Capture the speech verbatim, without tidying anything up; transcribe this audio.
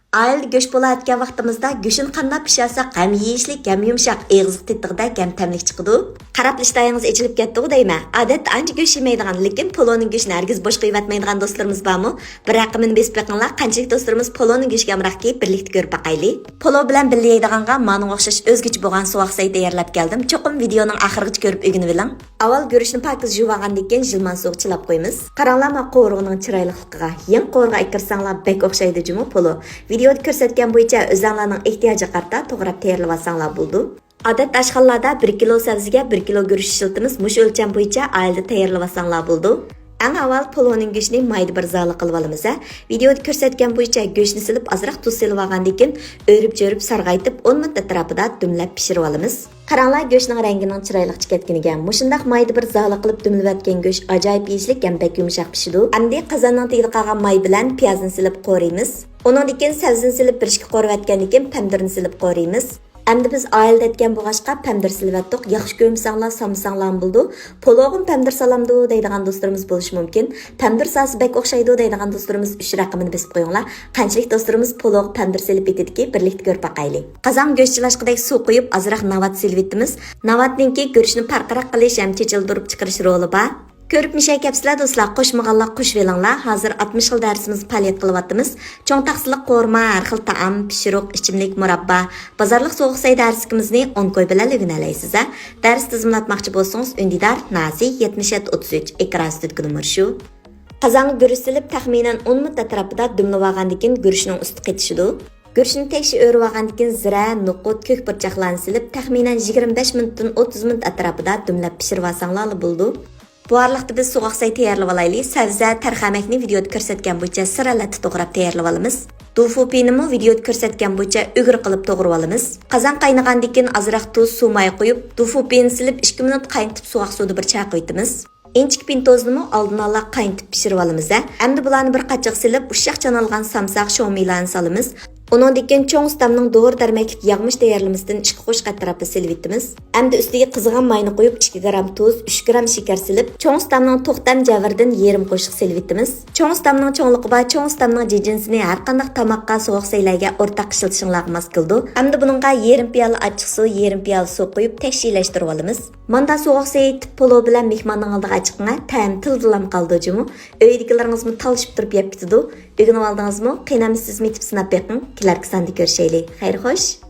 ئائىلىدە گۆش پولو ئەتكەن ۋاقتىمىزدا گۆشنى قانداق پىشۇرساق ھەم يېيىشلىك، ھەم يۇمشاق، ئېغىزغا تېتىدىغۇدەك، ھەم تەملىك چىقىدۇ. قاراپلا ئىشتىھايىڭىز ئېچىلىپ كەتتىغۇ دەيمەن. ئادەتتە ئانچە گۆش يېمەيدىغان، لېكىن پولونىڭ گۆشىنى ھەرگىز بوش قويۇۋەتمەيدىغان دوستلىرىمىز بارمۇ؟ بىر رەقىمىنى بېسىپ بېقىڭلار، قانچىلىك دوستلىرىمىز پولونىڭ گۆشىگە ئامراقكى، بىرلىكتە كۆرۈپ باقايلى. پولو بىلەن بىللە يەيدىغانغا مانىڭغا ئوخشاش ئۆزگىچە بولغان سوغۇق سەي تەييارلاپ كەلدىم. چوقۇم ۋىدېئونىڭ ئاخىرىغىچە كۆرۈپ ئۆگىنىۋېلىڭ. ئاۋۋال گۆشنى پاكىز يۇۋالغاندىن كېيىن، ژىلمان سۇغا چىلاپ قويىمىز. قاراڭلارما قورۇغىنىڭ چىرايلىقلىقىغا. يېڭى قورۇغا ئەكىرسەڭلار بەك ئوخشايدۇ جۇمۇ پولو. ۋىدېئودا كۆرسەتكەن بويىچە ئۆزەڭلارنىڭ ئېھتىياجىغا قارىتا توغراپ تەييارلىۋالساڭلار بولىدۇ. ئادەتتە ئاشخانىلاردا بىر كىلو سەۋزىگە بىر كىلو گۆش ئىشلىتىمىز. مۇشۇ ئۆلچەم بويىچە ئائىلىدە تەييارلىۋالساڭلار بولىدۇ. ئەڭ ئاۋۋال پولونىڭ گۆشىنى مايدا بىر زالا قىلىۋالىمىز ھە. ۋىدېئودا كۆرسەتكەن بويىچە گۆشنى سېلىپ، ئازراق تۇز سېلىۋالغاندىن كېيىن، ئۆرۈپ-چۆرۈپ سارغايتىپ، ئون مىنۇت ئەتراپىدا دۈملەپ پىشۇرۇۋالىمىز. قاراڭلار، گۆشنىڭ رەڭگىنىڭ چىرايلىقچە كەتكىنىگە. مۇشۇنداق مايدا بىر زالا قىلىپ دۈملىۋەتكەن گۆش ئاجايىپ يېيىشلىك ھەم بەك يۇمشاق پىشىدۇ. ئەمدى قازاننىڭ تېگىدە قالغان ماي بىلەن پىيازنى سېلىپ قورۇيمىز. ئۇنىڭدىن كېيىن سەۋزىنى سېلىپ بىر ئىككى قورۇۋەتكەندىن كېيىن پەمىدۇرنى سېلىپ قورۇيمىز. ئەمدى بىز ئائىلىدە ئەتكەن بولغاچقا پەمىدۇر سېلىۋەتتۇق. ياخشى كۆرمىسەڭلار سالمىساڭلارمۇ بولىدۇ. پولوغىمۇ پەمىدۇر سالامدۇ دەيدىغان دوستلىرىمىز بولۇشى مۇمكىن. پەمىدۇر سالسا بەك ئوخشايدۇ دەيدىغان دوستلىرىمىز ئۈچ رەقىمىنى بېسىپ قويۇڭلار. قانچىلىك دوستلىرىمىز پولوغا پەمىدۇر سېلىپ ئېتىدىكى، بىرلىكتە كۆرۈپ باقايلى. قازانغا گۆش چىلاشقىدەك سۇ قۇيۇپ، ئازراق ناۋات سېلىۋېتىمىز. ناۋاتنىڭكى گۆشنى پارقىراق قىلىش ھەم چېچىلدۇرۇپ چىقىرىش رولى بار. كۆرۈپ مۇشەگە كەپسىلە دوستلار، قوشمىغانلار قوشۇۋېلىڭلار. ھازىر ئاتمىش خىل دەرسىمىزنى پائالىيەت قىلىۋاتىمىز. چوڭ تاقسىلىق قورۇما، ھەر خىل تائام، پىشۇرۇق، ئىچىملىك، مۇراببا، بازارلىق سوغۇق سەي دەرسلىكىمىزنى ئون كوي بىلەن ئۆگىنەلەيسىز ھە. دەرس تىزىملاتماقچى بولسىڭىز، ئۈندىدار نازى يەتمىش يەتتە ئوتتۇز ئۈچ، ئېكران ئۈستىدىكى نومۇر شۇ. قازانغا گۈرۈچ سېلىپ، تەخمىنەن ئون مىنۇت ئەتراپىدا دۈملىۋالغاندىن كېيىن، گۈرۈچنىڭ ئۈستى قېتىشىدۇ. گۈرۈچنى تەكشى ئۆرۈۋالغاندىن كېيىن، زىرە، نوقۇت، كۆك پۇرچاقلارنى سېلىپ، تەخمىنەن يىگىرمە بەش مىنۇتتىن ئوتتۇز مىنۇت ئەتراپىدا دۈملەپ پىشۇرۇۋالساڭلارلا بولىدۇ. بۇ ئارىلىقتا بىز سوغۇق سەي تەييارلىۋالايلى. سەۋزە، تەرخەمەكنى ۋىدېئودا كۆرسەتكەن بويىچە سىرەلەتتە توغراپ تەييارلىۋالىمىز. دۇفۇپىنىمۇ ۋىدېئودا كۆرسەتكەن بويىچە ئۈگرە قىلىپ توغرىۋالىمىز. قازان قاينىغاندىن كېيىن ئازراق تۇز، سۇ ماي قۇيۇپ، دۇفۇپىنى سېلىپ ئىككى مىنۇت قاينىتىپ سوغۇق سۇدا بىر چايقىۋېتىمىز. ئىنچىكە پىنتوزنىمۇ ئالدىن ئالا قاينىتىپ پىشۇرۇۋالىمىز ھە. ئەمدى بۇلارنى بىر قاچىغا سېلىپ، ئۇششاق چانالغان سامساق، شومىيلارنى سالىمىز. ئۇنىڭدىن كېيىن چوڭ ئۇستامنىڭ دورا دەرمەكلىك ياغمىش تەييارلىمىسىدىن ئىككى قوشۇق ئەتراپىدا سېلىۋېتىمىز. ئەمدى ئۈستىگە قىزىغان ماينى قۇيۇپ، ئىككى گرام تۇز، ئۈچ گرام شېكەر سېلىپ، چوڭ ئۇستامنىڭ توختەم جەۋھىرىدىن يېرىم قوشۇق سېلىۋېتىمىز. چوڭ ئۇستامنىڭ چوڭلۇقى بار، چوڭ ئۇستامنىڭ جىجىنىسىنى ھەر قانداق تاماققا، سوغۇق سەيلەرگە ئورتاق ئىشلىتىشىڭلارغا ماس كېلىدۇ. ئەمدى بۇنىڭغا يېرىم پىيالە ئاچچىق سۇ، يېرىم پىيالە سۇ قۇيۇپ، تەكشىلەشتۈرۈۋالىمىز. ماندا سوغۇق سەي ئېتىپ، پولو بىلەن مېھماننىڭ ئالدىغا چىقىڭە، تەم تىلدىلام قالىدۇ جۇمۇ. ئۆيدىكىلىرىڭىزمۇ تالىشىپ تۇرۇپ يەپ كېتىدۇ. ئۆگىنىۋالدىڭىزمۇ؟ قېنى ئەمدى سىزمۇ ئېتىپ سىناپ بېقىڭ. كېلەركى ساندا كۆرۈشەيلى. خەير خوش.